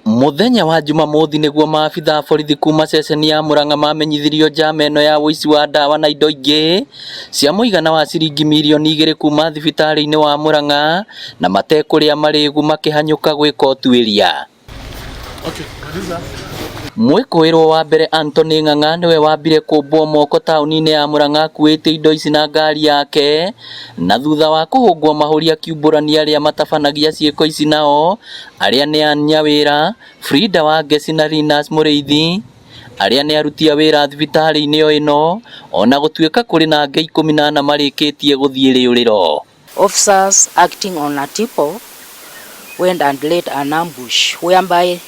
Mũthenya wa Jumamothi nĩguo maabitha a borithi kuma ceceni ya Murang'a mamenyithirio njama ĩno ya ũici wa ndawa na indo ingĩ cia mũigana wa ciringi mirioni 2 kuma thibitarĩ-inĩ wa Murang'a na matekũrĩa marĩgu makĩhanyũka gwĩka ũtuĩria. Mwĩkũĩrwo wa mbere Anthony Ng'ang'a nĩwe wambire kũmbwo moko taũni-inĩ ya Murang'a akuĩte indo ici na ngari yake, na thutha wa kũhũngwo mahũri akiumbũrania arĩa matabanagia ciĩko ici nao arĩa nĩ Ann Nyawĩra, Frida Wangeci na Linus Mũrĩithi arĩa nĩ aruti a wĩra thibitarĩ-inĩ o ĩno, ona gũtuĩka kũrĩ na angĩ 14 marĩkĩtie gũthiĩ rĩũrĩro. Officers acting on a tip-off went and laid an ambush whereby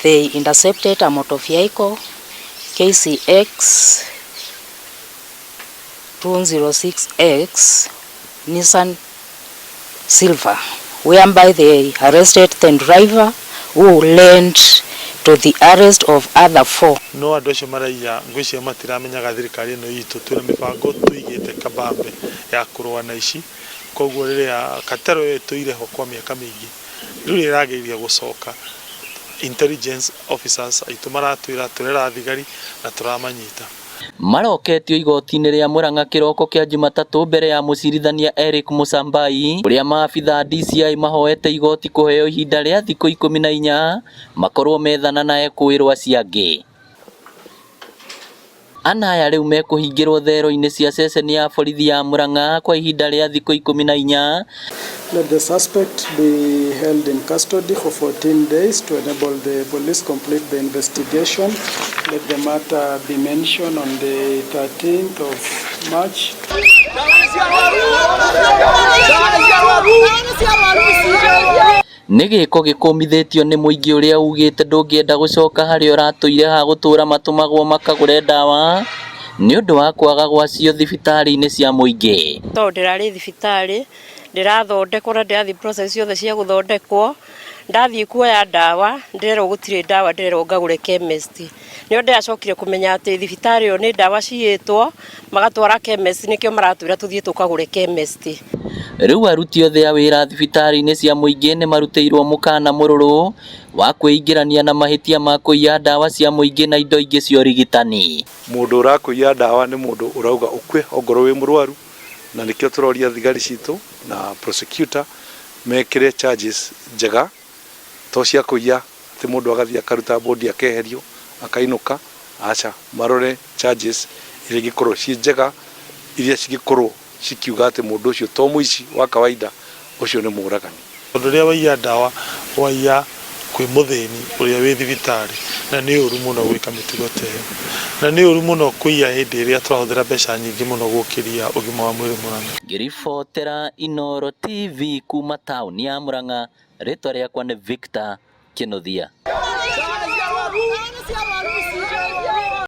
they intercepted a motor vehicle KCX 206X Nissan Silver, whereby they arrested the driver who led to the arrest of other four. No andũ acio maraiya, ngwĩciria matiramenyaga thirikari ĩno itũ twĩna mĩbango tũigĩte kabambe ya kũrũa na ici. Koguo rĩrĩa katero ĩyo ĩtũire ho kwa mĩaka mĩingĩ, rĩu ĩrageria gũcoka, intelligence officers aitũ maratwĩra tũrera thigari na tũramanyita. Maroketio igoti-inĩ rĩa Murang'a kĩroko kĩa Jumatatũ mbere ya mũcirithania Eric Musambai, ũrĩa maabitha a DCI mahoete igoti kũheo ihinda rĩa thikũ 14 makorwo methana na ekũĩrwo acio angĩ. Ana aya rĩu mekũhingĩrwo thero-inĩ cia ceceni ya borithi ya Murang'a kwa ihinda rĩa thikũ 14. Let the suspect be held in custody for 14 days to enable the police complete the investigation. Let the matter be mentioned on the 13th of March. Nĩ gĩko gĩkũmithĩtio nĩ mũingĩ ũrĩa ugĩte ndũngĩenda gũcoka harĩa ũratũire ha gũtũra matũmagwo makagũre ndawa nĩ ũndũ wa kwaga gwacio thibitarĩ-inĩ cia mũingĩ. Tondũ ndĩrarĩ thibitarĩ ndĩrathondekwo na ndĩrathiĩ process ciothe cia gũthondekwo, ndathiĩ kuoya ndawa ndĩrerwo gũtirĩ ndawa, ndĩrerwo ngagũre chemist. Nĩo ndĩracokire kũmenya atĩ thibitarĩ ĩyo nĩ ndawa ciyĩtwo magatwara chemist, nĩkĩo maratwĩra tũthiĩ tũkagũre chemist. Rĩu aruti othe a wĩra thibitarĩ-inĩ cia mũingĩ nĩ marutĩirwo mũkana mũrũrũ wa kwĩingĩrania na mahĩtia ma kũiya ndawa cia mũingĩ na indo ingĩ cia ũrigitani. Mũndũ ũrakũiya ndawa nĩ mũndũ ũrauga ũkue ongorwo wĩ mũrwaru, na nĩkĩo tũroria thigari citũ na prosecutor mekĩre charges njega to cia kũiya atĩ mũndũ agathiĩ akaruta bodi akeherio akainũka, aca, marore charges iria ingĩkorwo ciĩ njega, iria cingĩkorwo cikiuga atĩ mũndũ ũcio to mũici wa kawaida, ũcio nĩ mũragani. Tondũ rĩrĩa waiya ndawa, waiya kwĩ mũthĩni ũrĩa wĩ thibitarĩ, na nĩ ũru mũno gwĩka mĩtugo ta ĩyo. Na nĩ ũru mũno kũiya hĩndĩ ĩrĩa tũrahũthĩra mbeca nyingĩ mũno gũkĩria ũgima wa mwĩrĩ Murang'a. Ngĩribotera Inooro TV kuma taũni ya Murang'a, rĩtwa rĩakwa nĩ Victor Kĩnuthia.